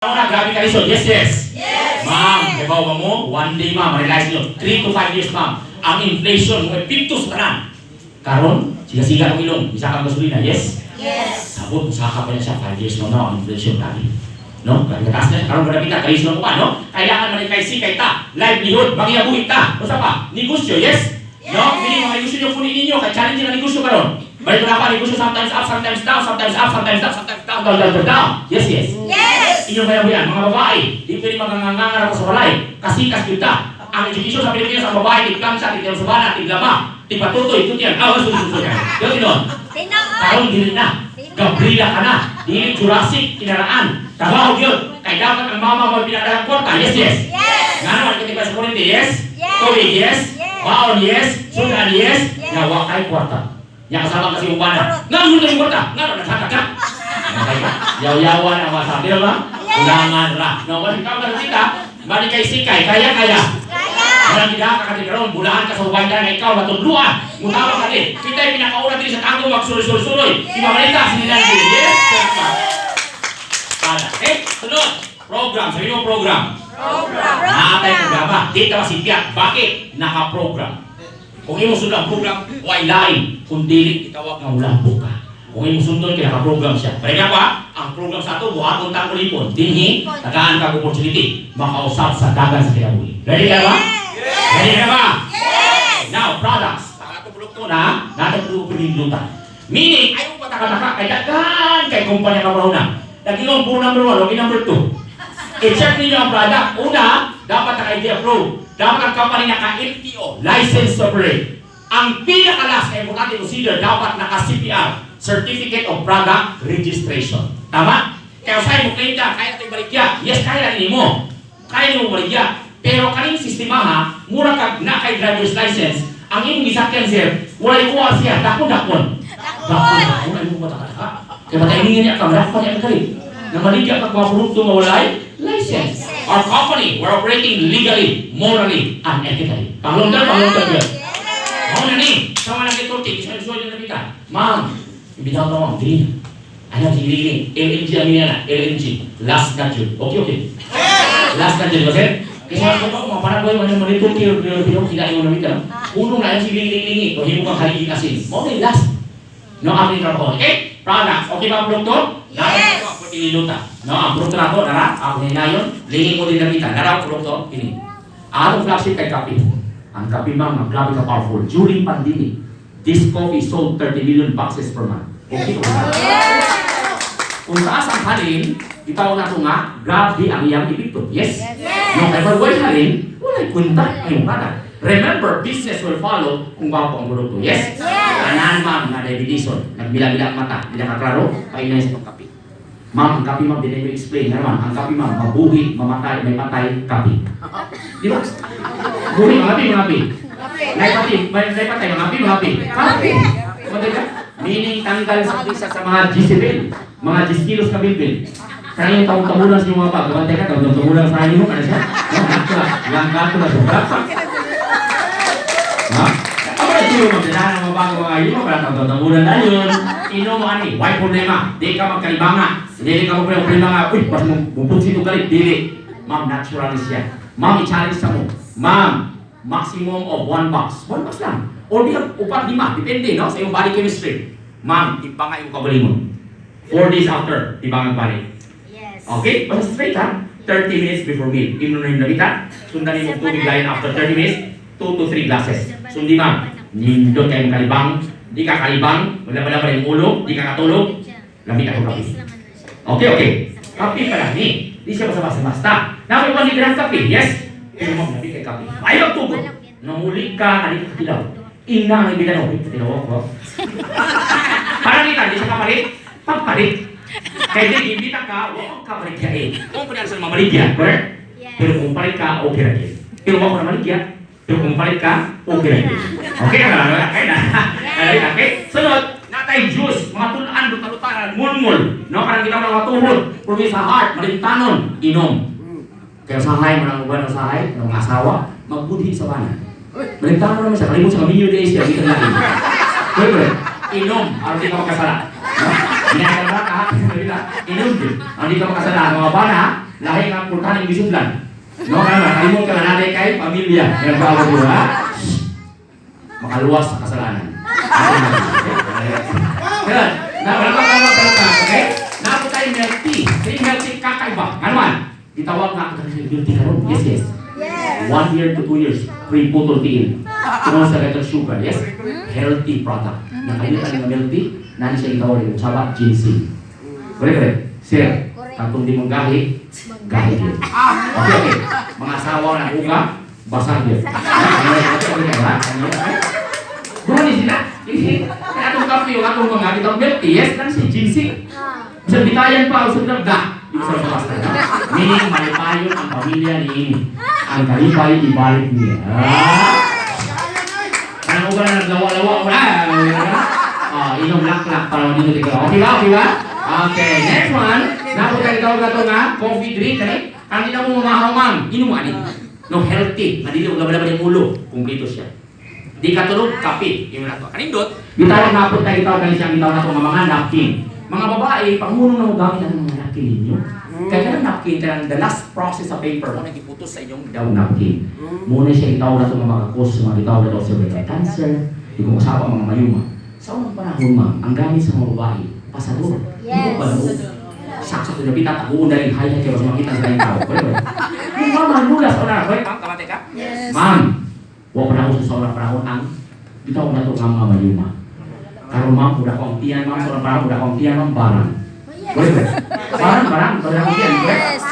Una, grabe ka lisod. Yes. Yes. Ma'am, kabaw ba mo? One day, ma'am, realize nyo, 3 to 5 years, ma'am, ang inflation mo epekto sa tanan. Karon, siga-siga ang ilong, isa kang gasolina, yes? Yes. Sabot, musaka pa niya siya, 5 years no, no, ang inflation, grabe. No? Grabe kataas na siya, karon grabe ka, kalisod mo pa, no? Kailangan man kay sikay ta, livelihood, mangiyabuhi ta. Usa pa, negosyo, yes? No? Meaning mga negosyo nyo, kunin ninyo, kay challenge ang negosyo karon. Balik na pa, negosyo sometimes up, sometimes down, sometimes up, sometimes down, sometimes down, down, down, down, down. Yes. Yes. Inyong kaya mga babae, di pwede magangangangar ako sa balay. Kasikas kita. Ang education sa Pilipinas, ang babae, tigplansa, tigsamana, tiglaba, tigpatutoy, tutiyan, ah, susunod, susunod. Yo, tinon. Tinuod. Karon dili na. Gabrila ka na. Dili Jurassic, kinaraan. Trabaho yun. Kay dapat ang mama mo pinakadahang kwarta. Yes. Yes. Nga naman, kita sa kuryente, yes? Yes. Tubig, yes? Yes. Baon, yes? Sudan, yes? Yes. Nga, wa kay kwarta. Nya kasama kasi yung bana. Nga, gusto yung kwarta. Nga, nagsaka ka. Yaw-yawan ang masabi, di ba? Yes. Kulangan ra. No, wala ka ba kita? Bali kay sikay, kaya kaya. Kaya. Walang gida ka kati karon, bulahan ka sa ubay ka nga ikaw matudluan. Mutawa ka din. Kita yung pinakauna din sa tango magsuloy-suloy-suloy. Ipamalita sinila din. Yes. Para. Eh, sunod. Program. Sabi mo program. Program. Naatay programa. Di ta masipya. Bakit? Naka-program. Kung imo sundon ang program, way lain. Kung dili, itawag nga wala ka. Kung imo sundon, kay naka-program siya. Balik ako ha, ang program sa ato, buhaton tang ulipon. Dinhi, tagaan kag opportunity, makausap sa dagan sa kinabuhi. Ready ka ba? Ready ka ba? Yes. Now, products. Ang atong produkto na, natin produkto pinindlutan. Meaning, ayaw pataka-taka, kay daghan kay kumpanya ka na. Nag-ingon puro number 1, okay number 2. I-check ninyo ang product. Una, dapat naka-ID approve. Dapat ang company naka-LTO, License to Operate. Ang pinaka-last na importante consider, dapat naka-CPR, Certificate of Product Registration. Tama? Kaya usahay mo claim ka, kaya natin baligya. Yes, kaya na mo. Kaya nimo baligya. Pero kaning sistema ha, mura kag na kay driver's license, ang imong gisakyan, sir, walay kuha siya, dakon-dakon. Dakon, dakon, ay mo mataka. Kaya matainingin niya ka, madakon niya ka rin. Na maligya ka mga produkto nga walay license. Our company, we're operating legally, morally, and ethically. Panglongdan, panglongdan yun. Mao na ni, sa mga nagitulti, isa yung suway na nabita. Ma'am, ibitaw na ma'am, dili na. Ano, sige, LNG ang niya na, LNG. Last na yun. Okay. Last na yun, ba sir? Kasi mga kung mga Paraguay, mga manitulti, pero kinain mo nabita. Uno na yan, sige, lingi, o himo kang haliging asin. Mao na yung last. No, ang trabaho. Okay? Products. Okay ba ang produkto? Yes. Iniluta. No, ang produkto na to, nara, ang hinayon, lingi mo din nabita. Nara ang produkto, ini. Ang atong flagship kay kape. Ang kape, ma'am, ang grabe ka powerful. During pandemic, this coffee sold 30 million boxes per month. Okay. Kung taas ang halin, itawag na ito nga, grabe ang iyang epekto. Yes? Yes. No, kay pag walay halin, walay kwenta ang iyong product. Remember, business will follow kung gwapo ang produkto. Yes? Yes. Tanan, ma'am, na diabetes, nagmila-mila ang mata, hindi na kaklaro, painay sa pagkape. Ma'am, ang kape, ma'am, di na ko explain na naman. Ang kape, ma'am, mabuhi, mamatay, may patay, kape. Di ba? Buhi, mga kape, mga kape. Nay pati, may patay, mga kape, mga kape. Kape. Matay ka? Meaning, tanggal sa bisa sa mga Jezebel, mga 10 kilos ka bilbil. Kaya yung taong-tamulan sa inyong mga pag, gabantay ka, taong-tamulan sa inyo, ano siya? No, langka, langka na siya. Ha? Ako na siyo, magdala ng mga bago mga yun, para taong-tamulan na yun. Inom mo ani, why problema? Di ka magkalibanga. Dili ka magproblema nga, uy, pas mo muputsi ito galit, dili. Ma'am, natural siya. Ma'am, i-challenge sa mo. Ma'am, maximum of one box. One box lang. Or di upat, lima, depende, no? Sa iyong body chemistry. Ma'am, timbanga yung kaugalingon. 4 days after, timbang ang body. Yes. Okay? Basta straight ha. 30 minutes before meal. Imno na yung nabita. Sundan mo tubig lain after 30 minutes, 2 to 3 glasses. Sundi, ma'am. Nindot kayong kalibang. Di ka kalibang. Wala wala pa rin ulo. Di ka katulog. Lamig ako kape. Okay. Kape pala ni. Di siya basta-basta-basta. Namin pa ni grand kape. Yes? Pero ma'am, labi kay kape. Ay, magtugod. Namuli ka, nali ka katilaw. Ina ang ibilan mo. Katilaw ako. Parang kita, di siya kapalit. Pagpalit. Kaya di, imbita ka, huwag ka maligya eh. Kung pa sa mamaligya, correct? Yes. Pero kung palit ka, okay ra gyud. Pero wag ko na maligya. Pero kung palit ka, okay ra gyud. Okay na, okay na. Okay, okay. Sunod, natay juice, mga tulaan, luta-lutaan, mulmul. No, kanang kita mga tuhod, purmi sa heart, malintanon, inom. Kaya usahay mo nang uban usahay, ng mga asawa, magbudhi sa bana. Malintanon naman siya, kalimot sa kaminyo days siya, dito na. Correct, correct. Inom, aron di ka makasala. No? Ginagawa ka, inom din. Aron di ka makasala, ang mga bana, pultahan ang gisudlan. No, ano, kalimot ka na nanay kay pamilya. Yan ba ako, ha? Makaluwas sa kasalanan. Good. Na, wala pa tawag talaga, okay? Napo tayo milk tea. Sa milk tea, kakaiba. Ano man? Gitawag nga ako sa milk tea karon. Yes. Yes. 1 year to 2 years, free putol tiil. Tungod sa letter sugar, yes? Healthy product. Nakalimutan ng milk tea, nani siya itawag yung saba, ginseng. Correct, correct. Sir, katong di mong gahi, gahi yun. Okay. Mga asawa na uga, basag yun. Ano, Bukan ni sila. Ini, atong kape, yung atong mga kitang milk tea, yes, nani siya ginseng. Bisa bitayan pa, usap na ga. Di ba sa basta? Meaning, malipayon ang pamilya ni ini. Ang kalipay, ibalik niya. Ah! Kanang uga na naglawa-lawa. Ah, inom lak-lak para dito ikaw. Okay ba? Okay ba? Okay, next one. Napo tayo tawag na to nga, coffee drink. Kani, ang ina mo mamahaw, ma'am. Inom ani. No, healthy. Madili og laban-laban yung ulo. Kumpleto siya. Di ka tulog, kape. Yung na to. Kanindot, gitawag na po tayo gitawag kani siyang gitawag na to nga mga napkin. Mga babae, pangunong na mo gamit ang mga napkin ninyo. Kaya kanang napkin, kanang the last process sa paper, mo na giputos sa inyong daw napkin. Muna siya gitawag na ito nga makakos sa mga gitawag na ito cervical cancer, di ko kasama mga mayuma. Sa unang panahon, ma'am, ang gamit sa mga babae, pasador. Yes. Hindi ko saksak sa napita, taguon na rin, hay kaya mas makita sa tao. Correct ba? Yung mama, nulas, o na, correct? Ma'am, kamate ka? Yes. Ma'am, wa pa na uso sa unang panahon ang gitawag na ito nga mga mayuma. Karon ma'am, uda ko ang tiyan, ma'am, sa unang panahon, uda ko ang tiyan, ma'am, barang. Correct ba? Barang, barang, uda ko ang tiyan, correct? Yes.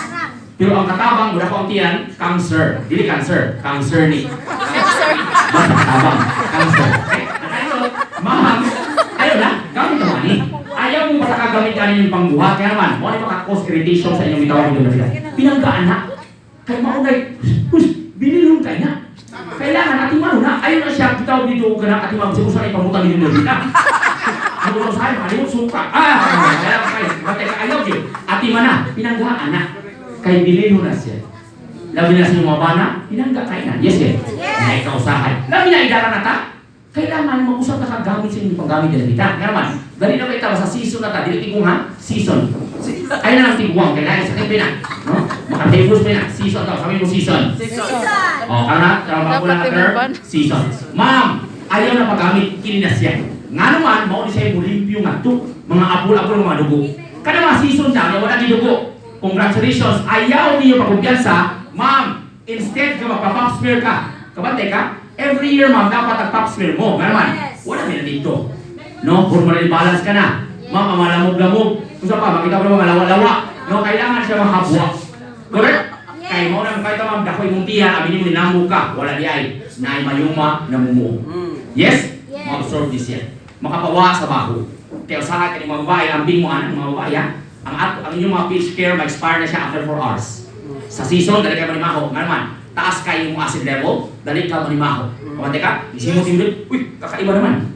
Pero ang katabang, uda ko ang tiyan, cancer. Dili cancer, cancer ni. Basta katabang, cancer. Okay? Nakaisot, ma'am, ayaw na, gamit naman ni. Ayaw mo basta kagamit ka yung pangbuhat. Kaya naman, mo na maka-cause irritation sa inyong bitawang dito na sila. Pinanggaan na. Kay maunay, hus, binilong kay na. Kailangan ating mano na. Ayaw na siya, bitawag dito ka na, ating mano, siguro sa ipamutang dito na dito. Ang gusto sa akin, makalimot suka. Ah, kaya kayo, batay ka, I love you. Ati mana, pinanggaan na. Kay bilin na siya. Labi na sa mga bana, pinangga kay na. Yes. Yes. Na ikaw usahay. Labi na idara na ta. Kailangan mag-usap na kagamit sa inyong panggamit nila kita. Nga naman, dali na ba ita, sa season na ta, dili tigong ha, season. Ay na lang tiguang, kailangan sa pa na. No? Makatapos pa na, season daw, sabi mo season. Season. O, kana, trabaho Dapat lang term, tinuban. season. Ma'am, ayaw na paggamit, kini na siya. Nga naman, mao ni siya yung limpyo nga to, mga apol-apol mga dugo. Kada mga season na, wala ni dugo. Congratulations, ayaw niyo pagkumpiyansa, ma'am, instead ka magpa-pap smear ka. Kabante ka, every year ma'am, dapat ang pap smear mo. Nga naman, Yes. wala na dito. No, hormonal imbalance ka na. Ma'am, ang malamog-lamog. Kung sa pa, makita mo na mga lawa-lawa. No, kailangan siya mahabwa. Correct? Yes. Kay mo nang kahit ma'am, dakoy mong tiyan, abi nimo ninamo ka, wala di ay, naay mayuma namumuo. Yes? Yes. Ma-absorb this yan. Makapawa sa baho. Kaya usahay ka ni mga babae, ambing mo anang mga babae, ha? Ang ato, ang inyong mga pH care, ma-expire na siya after 4 hours. Sa season, dali ka manimaho. Nga naman, taas kayo yung acid level, dali ka manimaho. Pamante ka, isimot yung uy, kakaiba naman.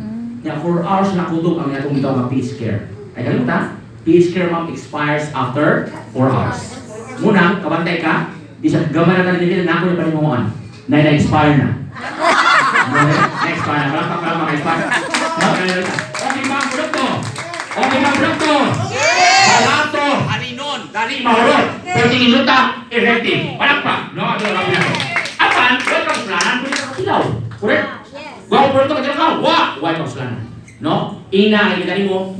Nga 4 hours na kutob ang atong bitaw nga pH care. Ay kalimutan, pH care ma'am expires after 4 hours. Muna, kabantay ka, di sa gamay na tayo nila, nako na panimuan. Na na-expire na. Na-expire na. Wala pa pala maka-expire. Okay ma'am, produkto. Okay ma'am, produkto. Barato, halinon, dali mahurot. Pwede inuta, effective. Palakpak. No, ano lang yan. Apan, welcome sulanan, pwede ka kapilaw. Correct? Yes. Wa produkto ka ka, wa, wa ka sulanan. No? Ina ang kita nimo,